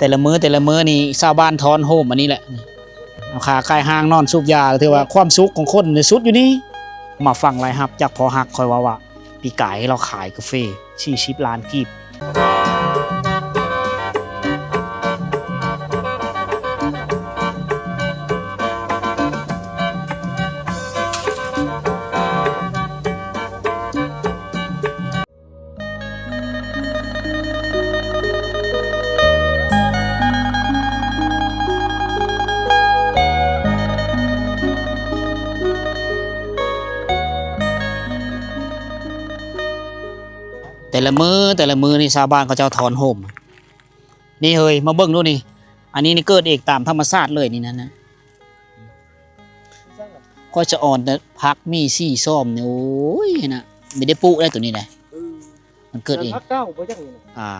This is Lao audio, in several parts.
ແຕ່ລະມື້ ແຕ່ລະມື້ນີ້ຊາວບ້ານທອນໂຮມອັນນີ້ແຫຼະ ເອົາຂາກ່າຍຮ່າງນອນສູບຢາ ຖືວ່າຄວາມສຸກຂອງຄົນນີ້ສຸດຢູ່ນີ້. ມາຟັງລາຍຮັບຈາກພໍ່ຮັກຂ້ອຍເວົ້າວ່າ ປີກາຍລາວຂາຍກາເຟສີ່ສິບລ້ານກີບ. ແຕ່ລະມື້ ແຕ່ລະມື້ນີ້ຊາວບ້ານເຂົາເຈົ້າທອນໂຮມ ນີ້ເຮີ້ຍ ມາເບິ່ງດູນີ້ ອັນນີ້ນີ້ເກີດເອງຕາມທຳມະຊາດເລີຍນີ້ນະ ຂ້ອຍສະອອນແຕ່ຜັກມີສີ່ຊອມນີ້ ໂອ້ຍນະ ມີໄດ້ປູກໄດ້ໂຕນີ້ໄດ໋ ເອີ ມັນເກີດເອງ ເຮືອນຜັກເກົ່າບໍ່ຈັກນີ້ນະ ອ່າ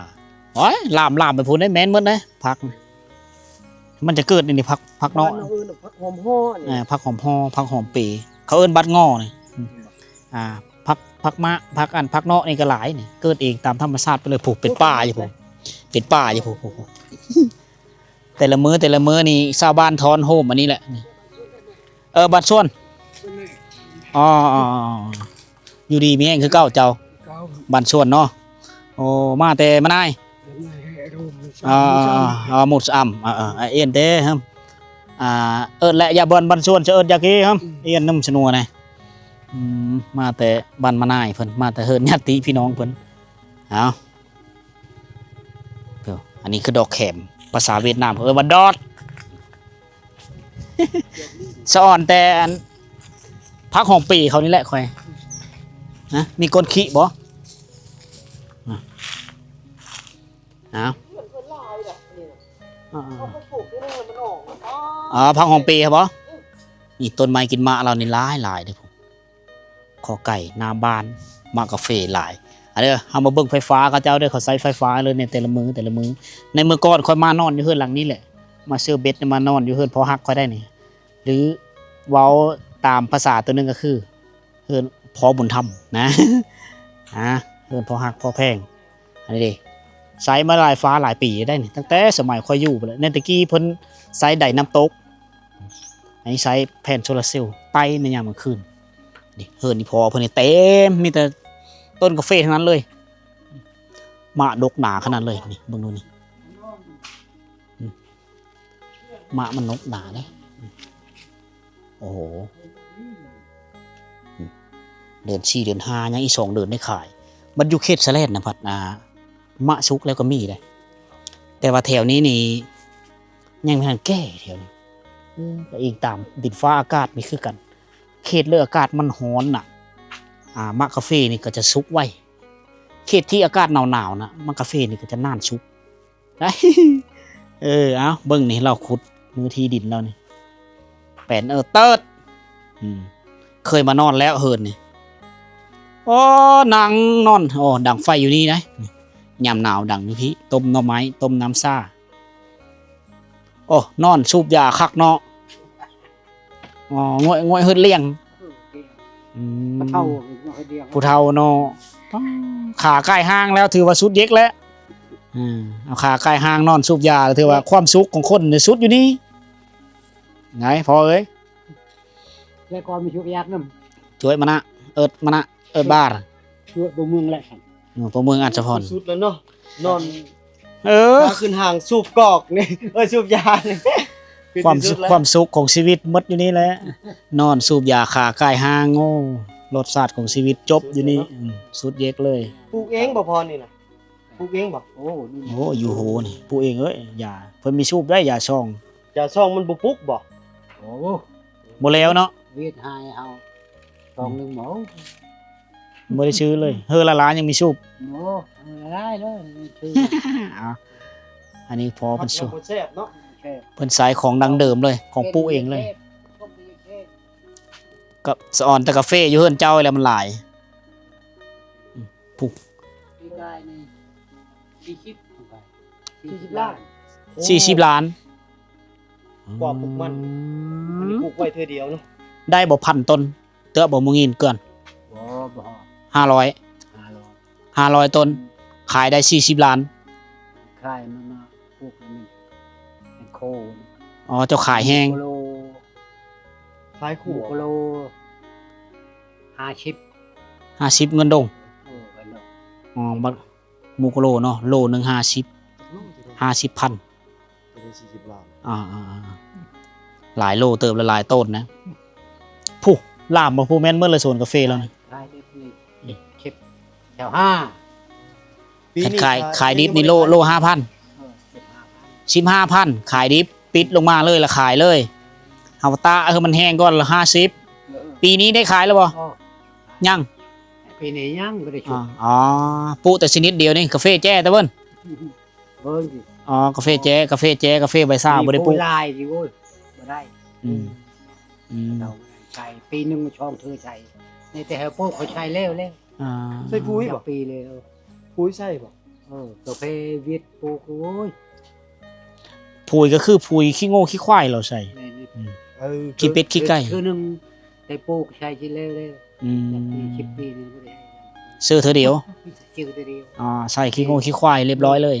ໂອ້ຍ ລາມ ລາມໄປພຸ້ນເດ້ ແມ່ນໝົດເດ້ ຜັກ ມັນຈະເກີດໃນນີ້ ຜັກ ຜັກເນາະ ບ້ານເຮົາເອີ້ນຜັກຫອມຫໍ່ນີ້ ເອີ ຜັກຫອມຫໍ່ ຜັກຫອມເປ ເຂົາເອີ້ນບັດງໍນີ້ ອືມ ອ່າ ຜັກ ຜັກມະ ຜັກອັນ ຜັກເນາະນີ້ກໍຫຼາຍນີ້ ເກີດເອງຕາມທຳມະຊາດໄປເລີຍ ຜູ້ ເປັນປ່າຢູ່ຜູ້ ເປັນປ່າຢູ່ຜູ້ ແຕ່ລະມື້ ແຕ່ລະມື້ນີ້ຊາວບ້ານທອນໂຮມອັນນີ້ແຫຼະ ເອີ ບ້ານສວນ ອໍ ຢູ່ດີມີແຮງຄືເກົ່າເຈົ້າ ບ້ານສວນເນາະ ໂອ້ ມາແຕ່ມະນາຍ ອໍ ອໍ ມຸດອຳ ອ່າ ອ່າ ອ່າ ອ່າ ເອີ້ນແຕ່ ອ່າ ເອີ້ນແຫຼະ ຢ່າບ່ອນ ບ້ານສວນ ສະເອີ້ນຢາກີ ອ່າ ອ່າ ອ່ຽນນຳສະໜວນະ ອືມ ມາແຕ່ບ້ານມະນາຍເພິ່ນ ມາແຕ່ເຮືອນຍາດຕິພີ່ນ້ອງເພິ່ນ ເອົາ ເອີ ອັນນີ້ຄືດອກແຂມ ພາສາຫວຽດນາມເອີ້ນວ່າດອດ ສະອອນແຕ່ອັນ ຜັກຫອມເປເຂົານີ້ແຫຼະຂ້ອຍ ນະ ມີກົ້ນຂີ້ບໍ່ ນະ ເອົາ ອ່າ ອ່າ ອ່າ ຜັກຫອມເປບໍ ນີ້ຕົ້ນໄມ້ກິນໝາກລາວນີ້ຫຼາຍໆເດ້ ຂໍໄກ່ໜ້າບ້ານ ໝາກກາເຟຫຼາຍ ອັນເດີ ເຮົາມາເບິ່ງໄຟຟ້າເຂົາເຈົ້າເດີ ເຂົາໃຊ້ໄຟຟ້າເລີຍໃນແຕ່ລະມື້ ແຕ່ລະມື້ ໃນເມື່ອກ່ອນຂ້ອຍມານອນຢູ່ເຮືອນຫຼັງນີ້ແຫຼະ ມາເຊີເບັດ ມານອນຢູ່ເຮືອນພໍ່ຮັກຂ້ອຍໄດ້ນີ້ ຫຼືເວົ້າຕາມພາສາໂຕໜຶ່ງກໍຄື ເຮືອນພໍ່ບຸນທຳນະ ອ່າ ເຮືອນພໍ່ຮັກພໍ່ແພງ ອັນນີ້ເດ້ ໃຊ້ມາຫຼາຍຟ້າຫຼາຍປີໄດ້ນີ້ ຕັ້ງແຕ່ສະໄໝຂ້ອຍຢູ່ພຸ້ນແຫຼະ ໃນແຕ່ກີ້ເພິ່ນໃຊ້ໄດນ້ຳຕົກ ອັນນີ້ໃຊ້ແຜ່ນໂຊລາເຊວ ໄຕ້ໃນຍາມກາງຄືນ ນີ້ເຮືອນອີ່ພໍ່ເພິ່ນນີ້ເຕັມ ມີແຕ່ຕົ້ນກາເຟທັງນັ້ນເລີຍ ໝາກດົກໜາຂະໜາດເລີຍ ນີ້ເບິ່ງດູນີ້ ອືມ ໝາກມັນດົກໜາເດ້ ໂອ້ໂຫ ອືມ ເດືອນສີ່ເດືອນຫ້າ ຍັງອີກສອງເດືອນໄດ້ຂາຍ ບັດຢູ່ເຂດຊະແລນນະພັດ ອ່າ ໝາກສຸກແລ້ວກໍມີເດ້ ແຕ່ວ່າແຖວນີ້ນີ້ຍັງບໍ່ທັນແກ່ແຖວນີ້ ເອີ ກໍອີງຕາມດິນຟ້າອາກາດມີຄືກັນ ເຂດເລີອາກາດມັນຮ້ອນນະ ອ່າ ໝາກກາເຟນີ້ກໍຈະສຸກໄວ ເຂດທີ່ອາກາດໜາວໆນະ ໝາກກາເຟນີ້ກໍຈະນານສຸກ ເອີ ເອົາ ເບິ່ງນີ້ ລາວຂຸດເນື້ອທີ່ດິນລາວນີ້ ແປນເອີເຕີດ ອືມ ເຄີຍມານອນແລ້ວເຮືອນນີ້ ໂອ້ ນັ່ງນອນ ໂອ້ ດັງໄຟຢູ່ນີ້ໄດ໋ ຍາມໜາວດັງຢູ່ພີ້ ຕົ້ມໜໍ່ໄມ້ ຕົ້ມນ້ຳຊາ ໂອ້ ນອນສູບຢາຄັກເນາະ ອໍ ງວຍ ງວຍເຮີດລ້ຽງ ອືມ ຜູ້ເຖົ້າ ຜູ້ເຖົ້າເນາະ ຂາກ່າຍຮ່າງແລ້ວ ຖືວ່າສຸດເຢັກແລ້ວ ອືມ ເອົາຂາກ່າຍຮ່າງນອນສູບຢາ ຖືວ່າຄວາມສຸກຂອງຄົນນີ້ສຸດຢູ່ນີ້ ໄງພໍ່ເອີຍ ແລ້ວກໍມີຊຸກຍາກນຳ ຊ່ວຍມານະ ເອີດມານະ ເອີດບາຣ ຊ່ວຍບໍ່ເມືອງແຫຼະ ເອີ ບໍ່ເມືອງອັດສະພອນ ສຸດແລ້ວເນາະ ນອນ ເອີ ຂາຂຶ້ນຫາງສູບກອກນີ້ ເອີຍ ສູບຢານີ້ ຄວາມສຸກ ຄວາມສຸກຂອງຊີວິດໝົດຢູ່ນີ້ແຫຼະ ນອນສູບຢາ ຂາກ່າຍຮ່າງ ໂອ້ ລົດຊາດຂອງຊີວິດຈົບຢູ່ນີ້ ສຸດເຢັກເລີຍ ປູກເອງບໍ່ພໍ່ນີ້ນະ ປູກເອງບໍ່ ໂອ້ ໂອ້ ຢູ່ໂຫນີ້ ປູກເອງເອີຍ ຢາ ເພິ່ນມີສູບໄດ້ ຢາຊອງ ຢາຊອງມັນບໍ່ປຸກບໍ່ ໂອ້ ບໍ່ແລ້ວເນາະ ວຽດໃຫ້ເຮົາ ຊອງໜຶ່ງບໍ່ ບໍ່ໄດ້ຊື້ເລີຍ ເຮີລະລາຍັງມີສູບ ໂອ້ ເຮີລະລາເລີຍ ເອົາ ອັນນີ້ພໍເພິ່ນ ມັນບໍ່ແຊບເນາະ ເພິ່ນໃຊ້ຂອງດັ້ງເດີມເລີຍ ຂອງປູກເອງເລີຍ ແຊບ ກໍສະອອນແຕ່ກາເຟຢູ່ເຮືອນເຈົ້າແລ້ວມັນຫຼາຍ ອືມ ຜູ້ ປີກາຍນີ້ ສີ່ສິບ ສີ່ສິບລ້ານ ສີ່ສິບລ້ານ ກວ່າປູກມັນ ອືມ ອັນນີ້ປູກໄວ້ເທື່ອດຽວເນາະ ໄດ້ບໍ່ພັນຕົ້ນ ເທື່ອບໍ່ມີເງິນເກືອນ ບໍ່ ບໍ່ຮອດ ຫ້າຮ້ອຍ ຫ້າຮ້ອຍ ຫ້າຮ້ອຍຕົ້ນ ຂາຍໄດ້ສີ່ສິບລ້ານ ຂາຍມັນມາປູກມັນ ໂອ້ ອໍ ເຈົ້າຂາຍແຮງ ໂລ ຂາຍ ໝູ່ ຂວບ ໂລ ຫ້າສິບ ຫ້າສິບເງິນດົງ ເອີ ເງິນດົງ ອໍ ບັດ ໝູ່ກະໂລເນາະ ໂລໜຶ່ງຫ້າສິບ ໂລເທົ່າໃດ ຫ້າສິບພັນ ກໍໄດ້ສີ່ສິບລ້ານ ອ່າໆໆ ຫຼາຍໂລເຕີບ ຫຼາຍໆໂຕນນະ ຜູ້ ລາມບໍ່ ຜູ້ແມ່ນໝົດເລີຍສວນກາເຟລາວນີ້ ຂາຍດິບນີ້ ສິບ ສິບຫ້າ ປີນີ້ຂາຍ ຂາຍ ຂາຍດິບນີ້ໂລ ໂລຫ້າພັນ ເອີ ສິບຫ້າພັນ ສິບຫ້າພັນ ຂາຍດິບ ປິດລົງມາເລີຍ ລະຂາຍເລີຍ ເຮົາຕາກໃຫ້ມັນແຫ້ງກ່ອນ ລະຫ້າສິບ ເອີ ປີນີ້ໄດ້ຂາຍແລ້ວບໍ່? ອໍ ຍັງ ປີນີ້ຍັງບໍ່ໄດ້ຊຸກ ອໍ ປູກແຕ່ຊະນິດດຽວນີ້ ກາເຟແຈ້ຕະເບິ່ນ ເບິ່ງຊິ ອໍ ກາເຟແຈ້ ກາເຟແຈ້ ກາເຟໃບຊາບໍ່ໄດ້ປູກ ຫຼາຍຢູ່ ໂອ້ຍ ບໍ່ໄດ້ ອືມ ອືມ ເຮົາໃສ່ປີໜຶ່ງສອງເທື່ອໃສ່ ໃນແຕ່ເຮົາປູກເຂົາໃສ່ແລ້ວແລ້ວ ອ່າ ໃສ່ປຸ໋ຍບໍ່? ປີແລ້ວ ປຸ໋ຍໃສ່ບໍ່? ເອີ ກາເຟຫວຽດປູກ ໂອ້ຍ ປຸ໋ຍກໍຄືປຸ໋ຍຂີ້ງົວຂີ້ຄວາຍລາວໃສ່ ແມ່ນ ອືມ ເອີ ຂີ້ເປັດຂີ້ໄກ່ ຄືໜຶ່ງ ໄດ້ປູກໃສ່ຊິແລ້ວແລ້ວ ອືມ ຈັກປີສິບປີນີ້ບໍ່ໄດ້ໃຊ້ ຊື້ເທື່ອດຽວ ຊື້ເທື່ອດຽວ ອ່າ ໃສ່ຂີ້ງົວຂີ້ຄວາຍລຽບຮ້ອຍເລີຍ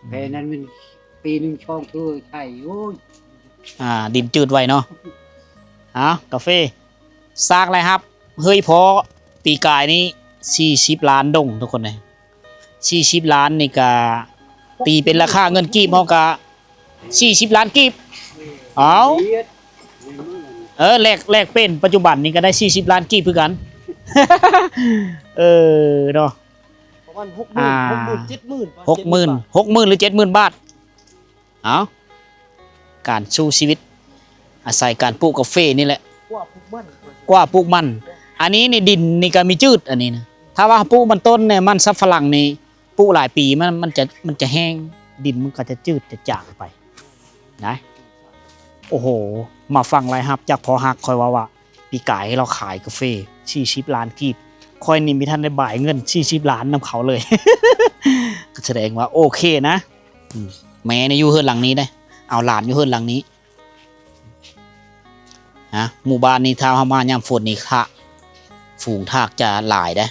ແພນັ້ນມັນປີໜຶ່ງສອງເທື່ອໃຊ້ ໂອ້ຍ ອ່າ ດິນຈືດໄວເນາະ ເອົາ ກາເຟ ສາກລາຍຮັບ ເຮີ້ຍ ພໍ ປີກາຍນີ້ສີ່ສິບລ້ານດົງ ທຸກຄົນເອີຍ ສີ່ສິບລ້ານນີ້ກະ ຕີເປັນລາຄາເງິນກີບເຮົາກະ ສີ່ສິບລ້ານກີບ ເອົາ ເອີ ແລກ ແລກເປັນປັດຈຸບັນນີ້ກະໄດ້ສີ່ສິບລ້ານກີບຄືກັນ ເອີ ເນາະ ປະມານຫົກໝື່ນ ອ່າ ຫົກໝື່ນ ເຈັດໝື່ນ ຫົກໝື່ນ ຫົກໝື່ນ ຫຼື ເຈັດໝື່ນບາດ ເອົາ ການສູ້ຊີວິດ ອາໄສການປູກກາເຟນີ້ແຫຼະ ກວ່າປູກມັນ ກວ່າປູກມັນ ອັນນີ້ນີ້ດິນນີ້ກະມີຈືດ ອັນນີ້ນະ ຖ້າວ່າປູກມັນຕົ້ນນີ້ ມັນສຳປະຫຼັງນີ້ ປູກຫຼາຍປີ ມັນ ມັນຈະ ມັນຈະແຫ້ງ ດິນມັນກະຈະຈືດຈະຈາງໄປນະ ໂອ້ໂຫ ມາຟັງລາຍຮັບຈາກພໍ່ຮັກ ຂ້ອຍເວົ້າວ່າ ປີກາຍເຮົາຂາຍກາເຟສີ່ສິບລ້ານກີບ ຂ້ອຍນີ້ມີທັນໄດ້ບາຍເງິນສີ່ສິບລ້ານນຳເຂົາເລີຍ ກໍສະແດງວ່າໂອເຄນະ ອືມ ແມ່ນີ້ຢູ່ເຮືອນຫຼັງນີ້ເດ້ ເອົາຫຼານຢູ່ເຮືອນຫຼັງນີ້ ນະ ໝູ່ບ້ານນີ້ຖ້າເຮົາມາຍາມຝົນນີ້ ທາກ ຝູງທາກຈະຫຼາຍເດ້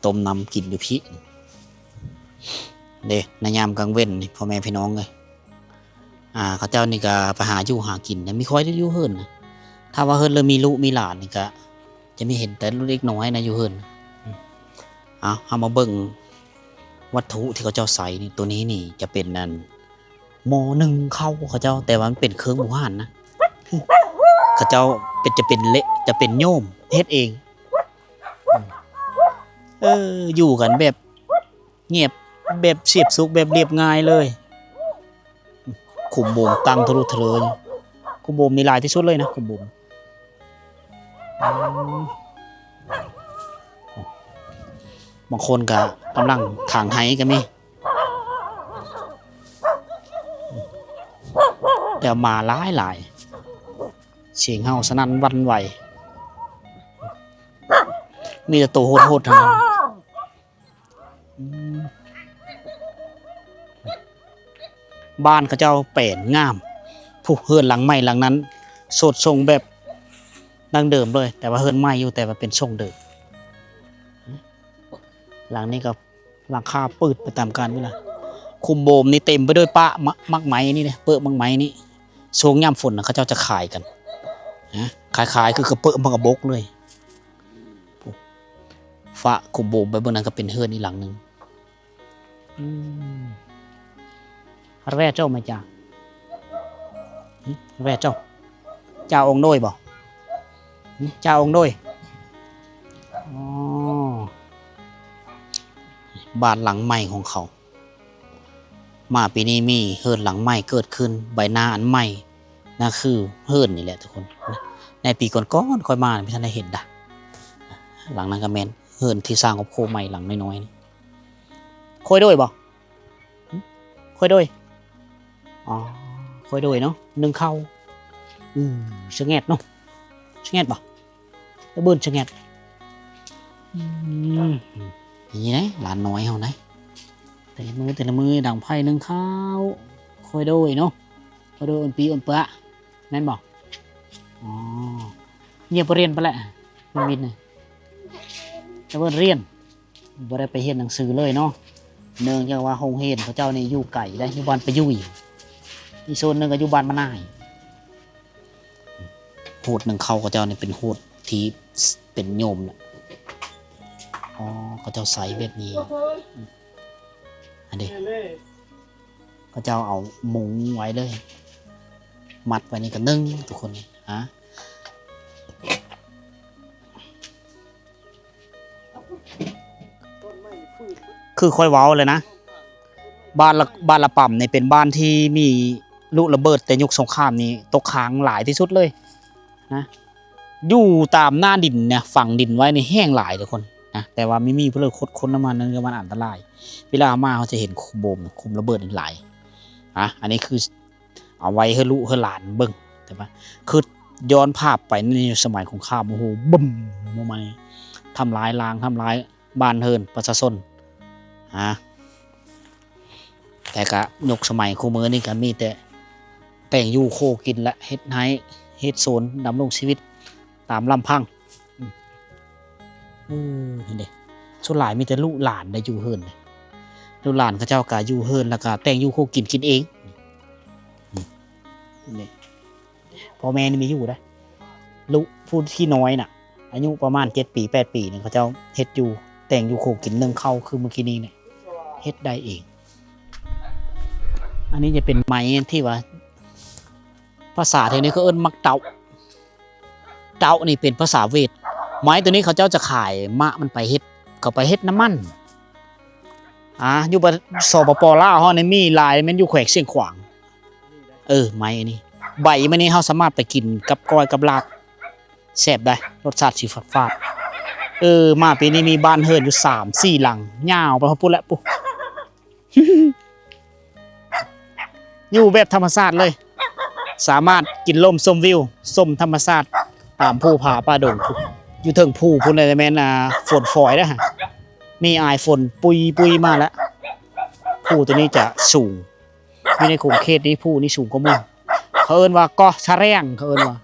ຕົ້ມນ້ຳກິນຢູ່ພີ້ ເດ້ ໃນຍາມກາງເວັນນີ້ ພໍ່ແມ່ພີ່ນ້ອງເອີຍ ອ່າ ເຂົາເຈົ້ານີ້ກະໄປຫາຢູ່ຫາກິນນະ ມີຂ້ອຍໄດ້ຢູ່ເຮືອນນະ ຖ້າວ່າເຮືອນເລີ່ມມີລູກມີຫຼານນີ້ກະ ຈະມີເຫັນແຕ່ເດັກນ້ອຍນະຢູ່ເຮືອນ ເອົາ ເຮົາມາເບິ່ງວັດຖຸທີ່ເຂົາເຈົ້າໃຊ້ນີ້ ໂຕນີ້ນີ້ຈະເປັນອັນ ໝໍ້ໜຶ້ງເຂົ້າເຂົາເຈົ້າ ແຕ່ວ່າມັນເປັນເຄື່ອງບູຮານນະ ເຂົາເຈົ້າເປັນ ຈະເປັນເລະ ຈະເປັນໂຍມເຮັດເອງ ເອີ ຢູ່ກັນແບບ ງຽບ ແບບສຽບສຸກ ແບບລຽບງ່າຍເລີຍ ຂຸມໂບມຕັ້ງທະລຸທະເລີຍ ຂຸມໂບມນີ້ຫຼາຍທີ່ສຸດເລີຍນະ ຂຸມໂບມ ອືມ ບາງຄົນກະກຳລັງຖາງໄຮ່ກໍມີ ແຕ່ໝາຫຼາຍໆ ສຽງເຫົ່າສະໜັ່ນຫວັ່ນໄຫວ ມີແຕ່ໂຕໂຫດໆ ທັງນັ້ນ. ອືມ ບ້ານເຂົາເຈົ້າແປນງາມ ຜູ້ເຮືອນຫຼັງໃໝ່ຫຼັງນັ້ນ ໂສດຊົງແບບດັ້ງເດີມເລີຍ ແຕ່ວ່າເຮືອນໃໝ່ຢູ່ ແຕ່ວ່າເປັນຊົງເດີມ. ຫຼັງນີ້ກໍຫຼັງຄາປືດໄປຕາມການເວລາ. ຂຸມໂບມນີ້ເຕັມໄປດ້ວຍປະ ໝາກ ໝາກໄມ້ນີ້ເດ້ ເປິກໝາກໄມ້ນີ້. ຊ່ວງຍາມຝົນນະ ເຂົາເຈົ້າຈະຂາຍກັນນະ ຂາຍໆ ຄືກະເປິກໝາກກະບົກເລີຍ. ຟະຂຸມໂບມໄປເບິ່ງນັ້ນກໍເປັນເຮືອນອີກຫຼັງໜຶ່ງ. ອືມ ແວ່ເຈົ້າມາຈາກ ຫຶ ແວ່ເຈົ້າ ເຈົ້າອົງໂດຍບໍ່? ຫຶ ເຈົ້າອົງໂດຍ. ອໍ ບ້ານຫຼັງໃໝ່ຂອງເຂົາ. ມາປີນີ້ມີເຮືອນຫຼັງໃໝ່ເກີດຂຶ້ນ ໃບໜ້າອັນໃໝ່ ນັ້ນຄືເຮືອນນີ້ແຫຼະທຸກຄົນ. ໃນປີກ່ອນໆ ຂ້ອຍມາບໍ່ທັນໄດ້ເຫັນດາ. ຫຼັງນັ້ນກໍແມ່ນເຮືອນທີ່ສ້າງຄອບຄົວໃໝ່ຫຼັງນ້ອຍໆ ນີ້. ຂ້ອຍໂດຍບໍ່? ຫຶ ຂ້ອຍໂດຍ. ອໍ ຂ້ອຍໂດຍເນາະ ໜຶ້ງເຂົ້າ. ອື ສະແງດເນາະ ສະແງດບໍ່? ລະເບີນສະແງດ. ອືມ ນີ້ແຫຼະຫຼານນ້ອຍເຮົານະ ແຕ່ລະມື້ແຕ່ລະມື້ດັງໄຟໜຶ້ງເຂົ້າ. ຂ້ອຍໂດຍເນາະ ຂ້ອຍໂດຍ ອົນປີອົນປະ ແມ່ນບໍ່? ອໍ ຍຽບໄປຮຽນໄປແຫຼະ ເປັນມິດນະ ແຕ່ວ່າຮຽນ ບໍ່ໄດ້ໄປຮຽນໜັງສືເລີຍເນາະ ເນື່ອງຈາກວ່າໂຮງຮຽນເຂົາເຈົ້ານີ້ຢູ່ໄກເດ້ ຢູ່ບ້ານປະຍຸຍ. ອີກໂຊນໜຶ່ງກໍຢູ່ບ້ານມະນາຍ. ໂຮດໜຶ່ງເຂົ້າເຂົາເຈົ້ານີ້ເປັນໂຮດທີ່ເປັນໂຍມນະ. ອໍ ເຂົາເຈົ້າໃສ່ແບບນີ້. ອັນນີ້ ເຂົາເຈົ້າເອົາມຸງໄວ້ເລີຍ ມັດໄວ້ນີ້ກໍໜຶ່ງ ທຸກຄົນ. ຮະ ຄືຂ້ອຍເວົ້າແຫຼະນະ ບ້ານລະ ບ້ານລະປຳນີ້ເປັນບ້ານທີ່ມີລຸລະເບີດແຕ່ຍຸກສົງຄາມນີ້ຕົກຄ້າງຫຼາຍທີ່ສຸດເລີຍນະ. ຢູ່ຕາມໜ້າດິນນະ ຝັງດິນໄວ້ນີ້ແຮງຫຼາຍ ທຸກຄົນນະ. ແຕ່ວ່າມີ ມີຜູ້ເລີຍຂຸດຄົ້ນນຳມາ ເນື່ອງຈາກວ່າມັນອັນຕະລາຍ. ເວລາເຮົາມາເຮົາຈະເຫັນຂຸມໂບມ ຂຸມລະເບີດຫຼາຍ. ອາ ອັນນີ້ຄື ເອົາໄວ້ໃຫ້ລູກໃຫ້ຫຼານເບິ່ງ. ແຕ່ວ່າຄືຍ້ອນພາບໄປໃນສະໄໝສົງຄາມ ໂອ້ໂຫ ບຶ້ມ ລົງມານີ້ ທຳລາຍລ້າງ ທຳລາຍບ້ານເຮືອນປະຊາຊົນ. ອາ ແຕ່ກະຍຸກສະໄໝຄູ່ມື້ນີ້ກະມີແຕ່ແຕ່ງຢູ່ໂຄກິນ ແລະ ເຮັດໄຮ່ເຮັດສວນ ດຳລົງຊີວິດຕາມລຳພັງ. ອືມ ເອີ ເຫັນເດ ສ່ວນຫຼາຍມີແຕ່ລູກຫຼານໄດ້ຢູ່ເຮືອນເດ. ລູກຫຼານເຂົາເຈົ້າກະຢູ່ເຮືອນ ແລ້ວກະແຕ່ງຢູ່ໂຄກິນກິນເອງ. ອືມ ນີ້ ພໍ່ແມ່ນີ້ມີຢູ່ເດ້. ລູກຜູ້ທີ່ນ້ອຍນະ ອາຍຸປະມານເຈັດປີ ແປດປີນີ້ ເຂົາເຈົ້າເຮັດຢູ່ ແຕ່ງຢູ່ໂຄກິນ ໜຶ້ງເຂົ້າຄືມື້ກີ້ນີ້ແຫຼະ ເຮັດໄດ້ເອງ. ອັນນີ້ຈະເປັນໄມ້ທີ່ວ່າ ພາສາແຖວນີ້ເຂົາເອີ້ນໝາກເຕົ້າ. ເຕົ້ານີ້ເປັນພາສາເວດ. ໄມ້ໂຕນີ້ເຂົາເຈົ້າຈະຂາຍໝາກມັນໄປເຮັດ ເຂົາໄປເຮັດນ້ຳມັນ. ອາ ຢູ່ປະ ສປປ ລາວເຮົານີ້ມີຫຼາຍ ແມ່ນຢູ່ແຂວງຊຽງຂວາງ. ເອີ ໄມ້ອັນນີ້ ໃບມັນນີ້ເຮົາສາມາດໄປກິນກັບກ້ອຍກັບລາບ ແຊບໄດ໋ ລົດຊາດຊິຝາດໆ. ເອີ ມາປີນີ້ມີບ້ານເຮືອນຢູ່ສາມສີ່ຫຼັງ ຍາວໄປຮອດພຸ້ນແຫຼະ ປຸ ຢູ່ແບບທຳມະຊາດເລີຍ ສາມາດກິນລົມຊົມວິວ ຊົມທຳມະຊາດຕາມພູຜາປ່າດົງ ຢູ່ເທິງພູພຸ້ນແຫຼະ. ແມ່ນ ອ່າ ຝົນຝອຍເດ້ ມີອາຍຝົນປຸຍໆມາແລ້ວ. ພູໂຕນີ້ຈະສູງ ຢູ່ໃນຂົງເຂດນີ້ ພູນີ້ສູງກວ່າໝູ່ ເຂົາເອີ້ນວ່າເກາະຊະແຣງ ເຂົາເອີ້ນວ່າ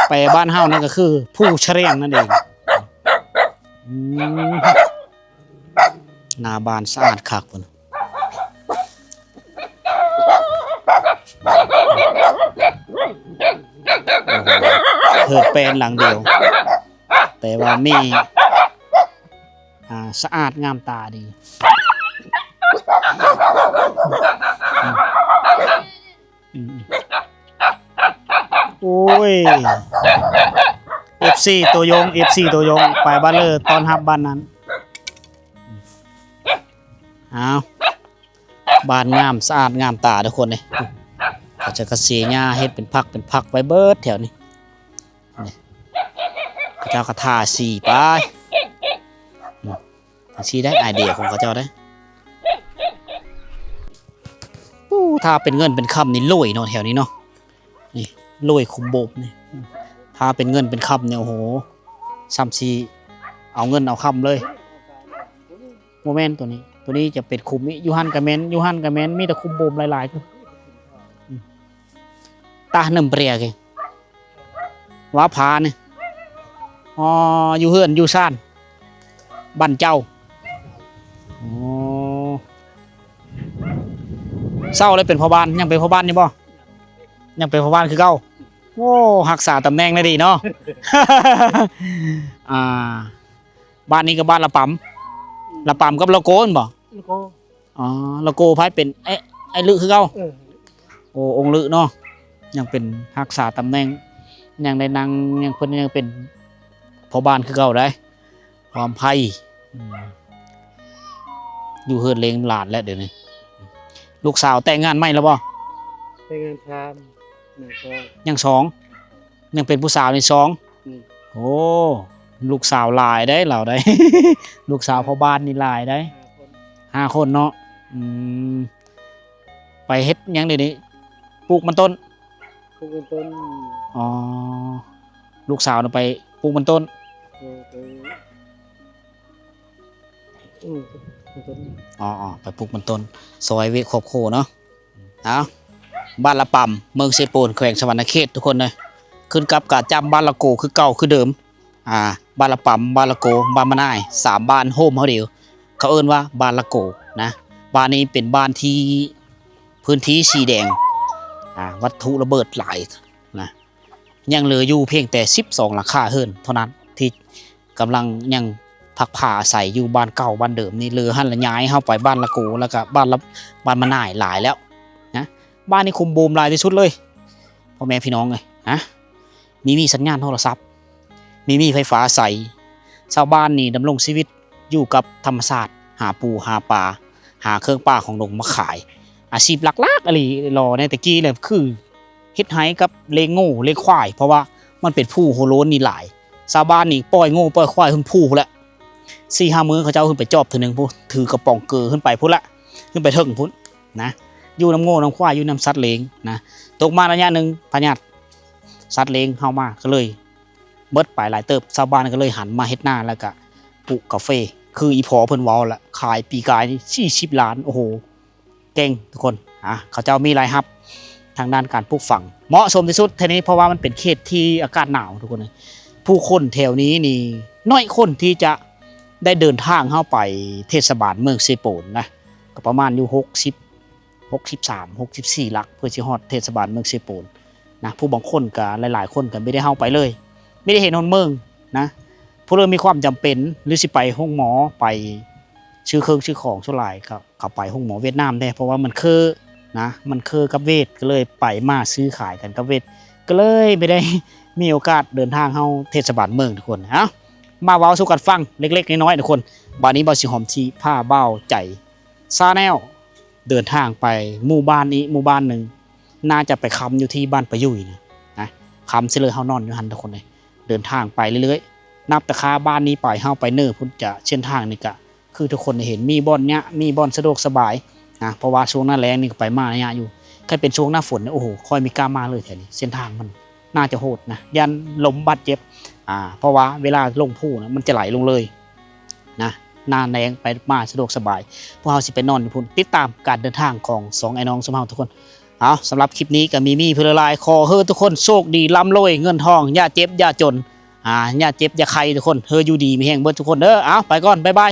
ແປບ້ານເຮົານັ້ນກໍຄືພູຊະແຣງນັ້ນເອງ. ອືມ ໜ້າບ້ານສະອາດຄັກພຸ້ນ. ໂອ້ໂຫ ເຮືອນແປ້ນຫຼັງດຽວ ແຕ່ວ່າມີ ອ່າ ສະອາດງາມຕາດີ. ອືມ ອືມ ໂອ້ຍ ເອັຟຊີ ໂຕຢົງ ເອັຟຊີ ໂຕຢົງ ໄປບ້ານເລີ ຕ້ອນຮັບບ້ານນັ້ນ. ອ້າວ ບ້ານງາມສະອາດງາມຕາທຸກຄົນເດ. ເຂົາເຈົ້າກະເສຍຫຍ້າເຮັດເປັນພັກເປັນພັກໄວ້ເບິດແຖວນີ້. ນີ້ ເຂົາເຈົ້າກະທາສີໄປ ອືມ ຈັ່ງຊີ້ໄດ໋ ໄອເດຍຂອງເຂົາເຈົ້າເດ້. ໂອ້ ຖ້າເປັນເງິນເປັນຄຳນີ້ລວຍເນາະ ແຖວນີ້ເນາະ. ນີ້ລວຍ ຂຸມໂບມນີ້ ຖ້າເປັນເງິນເປັນຄຳນີ້ ໂອ້ໂຫ ສ່ຳຊິເອົາເງິນເອົາຄຳເລີຍ. ບໍ່ແມ່ນໂຕນີ້ ໂຕນີ້ຈະເປັນຂຸມນີ້ ຢູ່ຫັ້ນກະແມ່ນ ຢູ່ຫັ້ນກະແມ່ນ ມີແຕ່ຂຸມໂບມຫຼາຍໆ. ອືມ ຕາໜຶ່ມເປຣຍເກ ວ່າຜານີ້ ອໍ ຢູ່ເຮືອນຢູ່ຊານບ້ານເຈົ້າ. ອໍ ເຊົາແລ້ວເປັນພໍ່ບ້ານ ຍັງເປັນພໍ່ບ້ານຢູ່ບໍ່? ຍັງເປັນພໍ່ບ້ານຄືເກົ່າ. ໂອ້ ຮັກສາຕຳແໜ່ງໄດ້ດີເນາະ. ອ່າ ບ້ານນີ້ກໍບ້ານລະປຳ ລະປຳກັບລະໂກນບໍ່? ລະໂກ ອໍ ລະໂກໃຜເປັນ ເອະ ໄອ້ລຶຄືເກົ່າ? ເອີ ໂອ້ ອົງລຶເນາະ ຍັງເປັນຮັກສາຕຳແໜ່ງ ຍັງໄດ້ນັ່ງ ຍັງ ເພິ່ນຍັງເປັນພໍ່ບ້ານຄືເກົ່າໄດ໋ ຄວາມໄພ. ອືມ ຢູ່ເຮືອນລ້ຽງຫຼານແລ້ວດຽວນີ້. ລູກສາວແຕ່ງງານໃໝ່ແລ້ວບໍ່? ແຕ່ງງານສາມ ຍັງສອງ ຍັງສອງ ຍັງເປັນຜູ້ສາວນີ້ສອງ. ອືມ ໂອ້ ລູກສາວຫຼາຍໄດ໋ລາວໄດ໋ ລູກສາວພໍ່ບ້ານນີ້ຫຼາຍໄດ໋ ຫ້າຄົນ ຫ້າຄົນເນາະ. ອືມ ໄປເຮັດຫຍັງດຽວນີ້? ປູກມັນຕົ້ນ ປູກມັນຕົ້ນ. ອໍ ລູກສາວນະໄປປູກມັນຕົ້ນ. ເອີ ໄປ ອືມ ປູກມັນຕົ້ນ. ອໍໆ ໄປປູກມັນຕົ້ນ ຊ່ອຍວຽກຄອບຄົວເນາະ. ເອົາ ບ້ານລະປຳ ເມືອງເຊໂປນ ແຂວງສະຫວັນນະເຂດ ທຸກຄົນເອີຍ. ຂຶ້ນກັບກະຈຳບ້ານລະໂກຄືເກົ່າຄືເດີມ. ອ່າ ບ້ານລະປຳ ບ້ານລະໂກ ບ້ານມະນາຍ ສາມບ້ານໂຮມເຮົາດຽວ ເຂົາເອີ້ນວ່າບ້ານລະໂກນະ. ບ້ານນີ້ເປັນບ້ານທີ່ພື້ນທີ່ສີແດງ ອ່າ ວັດຖຸລະເບີດຫຼາຍນະ ຍັງເຫຼືອຢູ່ພຽງແຕ່ສິບສອງຫຼັງຄາເຮືອນເທົ່ານັ້ນ ທີ່ກຳລັງຍັງພັກພາອາໄສຢູ່ບ້ານເກົ່າບ້ານເດີມນີ້. ເຫຼືອຫັ້ນລະຍ້າຍເຮົາໄປບ້ານລະໂກ ແລ້ວກະບ້ານລະ ບ້ານມະນາຍຫຼາຍແລ້ວນະ. ບ້ານນີ້ຄຸມໂຮມຫຼາຍທີ່ສຸດເລີຍ ພໍ່ແມ່ພີ່ນ້ອງເອີຍນະ. ມີ ມີສັນຍານໂທລະສັບ ມີ ມີໄຟຟ້າໃຊ້. ຊາວບ້ານນີ້ດຳລົງຊີວິດຢູ່ກັບທຳມະຊາດ ຫາປູຫາປາ ຫາເຄື່ອງປ່າຂອງດົງມາຂາຍ. ອາຊີບຫຼັກໆອີ່ຫຼີຫຼໍ່ໃນແຕ່ກີ້ແຫຼະ ຄືເຮັດໄຮ່ກັບລ້ຽງງົວລ້ຽງຄວາຍ ເພາະວ່າມັນເປັນພູໂຮໂລນນີ້ຫຼາຍ. ຊາວບ້ານນີ້ປ່ອຍງົວປ່ອຍຄວາຍຂຶ້ນພູພຸ້ນແຫຼະ ສີ່ຫ້າມື້ເຂົາເຈົ້າຂຶ້ນໄປຈອບເທື່ອໜຶ່ງພຸ້ນ ຖືກະປ໋ອງເກີຂຶ້ນໄປພຸ້ນແຫຼະ ຂຶ້ນໄປເທິງພຸ້ນນະ. ຢູ່ນຳງົວນຳຄວາຍ ຢູ່ນຳສັດລ້ຽງນະ. ຕົກມາໄລຍະໜຶ່ງ ພະຍາດສັດລ້ຽງເຮົາມາ ກໍເລີຍໝົດໄປຫຼາຍເຕີບ. ຊາວບ້ານກໍເລີຍຫັນມາເຮັດນາ ແລ້ວກະປູກກາເຟ ຄືອີ່ພໍ່ເພິ່ນເວົ້າລະ ຂາຍປີກາຍນີ້ສີ່ສິບລ້ານ. ໂອ້ໂຫ ເກັ່ງທຸກຄົນ ອ່າ ເຂົາເຈົ້າມີລາຍຮັບທາງດ້ານການປູກຝັງ ເໝາະສົມທີ່ສຸດແຖວນີ້ ເພາະວ່າມັນເປັນເຂດທີ່ອາກາດໜາວທຸກຄົນ. ຜູ້ຄົນແຖວນີ້ນີ້ ໜ້ອຍຄົນທີ່ຈະໄດ້ເດີນທາງເຂົ້າໄປເທດສະບານເມືອງເຊໂປນນະ ກໍປະມານຢູ່ຫົກສິບ ຫົກສິບສາມ ຫົກສິບສີ່ຫຼັກ ເພື່ອຊິຮອດເທດສະບານເມືອງເຊໂປນນະ. ຜູ້ບາງຄົນກໍ ຫຼາຍໆຄົນກໍບໍ່ໄດ້ເຂົ້າໄປເລີຍ ບໍ່ໄດ້ເຫັນຮອດເມືອງນະ. ຜູ້ເລີຍມີຄວາມຈຳເປັນ ຫຼືຊິໄປໂຮງໝໍ ໄປຊື້ເຄື່ອງຊື້ຂອງ ສ່ວນຫຼາຍກໍ ເຂົາໄປໂຮງໝໍຫວຽດນາມແດ່ ເພາະວ່າມັນຄືນະ ມັນຄືກັບຫວຽດ ກໍເລີຍໄປມາຊື້ຂາຍກັນກັບຫວຽດ ກໍເລີຍບໍ່ໄດ້ມີໂອກາດເດີນທາງເຂົ້າເທດສະບານເມືອງທຸກຄົນ. ເອົ້າ ມາເວົ້າສູ່ກັນຟັງເລັກໆນ້ອຍໆທຸກຄົນ. ບາດນີ້ບ່າວສີຫອມຊິພາບ່າວໃຈ Channel ເດີນທາງໄປໝູ່ບ້ານອີກໝູ່ບ້ານໜຶ່ງ ໜ້າຈະໄປຄ້ຳຢູ່ທີ່ບ້ານປາຫຍຸ້ຍນະ ນະ ຄ້ຳເສຍເລີຍເຮົານອນຢູ່ຫັ້ນທຸກຄົນເອີຍ. ເດີນທາງໄປເລື້ອຍໆ ນັບແຕ່ຄາບ້ານນີ້ໄປ ເຮົາໄປເນີພຸ້ນ ຈະເສັ້ນທາງນີ້ກະ ຄືທຸກຄົນໄດ້ເຫັນ ມີບ່ອນຍະ ມີບ່ອນສະດວກສະບາຍນະ ເພາະວ່າຊ່ວງໜ້າແລ້ງນີ້ກໍໄປມາໄດ້ຍາກຢູ່. ຄັນເປັນຊ່ວງໜ້າຝົນນີ້ ໂອ້ໂຫ ຂ້ອຍບໍ່ກ້າມາເລີຍແຖວນີ້ ເສັ້ນທາງມັນໜ້າຈະໂຫດນະ ຢ້ານລົ້ມບາດເຈັບ ອ່າ ເພາະວ່າເວລາລົງພູນະ ມັນຈະໄຫຼລົງເລີຍນະ. ໜ້າແລ້ງໄປມາສະດວກສະບາຍ. ພວກເຮົາຊິໄປນອນຢູ່ພຸ້ນ ຕິດຕາມການເດີນທາງຂອງສອງອ້າຍນ້ອງຊຸມເຮົາທຸກຄົນ. ເອົາ ສຳລັບຄລິບນີ້ກໍມີ ມີເທົ່ານີ້ລະ ຂໍໃຫ້ທຸກຄົນໂຊກດີ ລ່ຳລວຍ ເງິນທອງ ຢ່າເຈັບຢ່າຈົນ ອ່າ ຢ່າເຈັບຢ່າໄຂ້ທຸກຄົນ ໃຫ້ຢູ່ດີມີແຮງເບິດທຸກຄົນເດີ. ເອົາ ໄປກ່ອນ ບາຍບາຍ.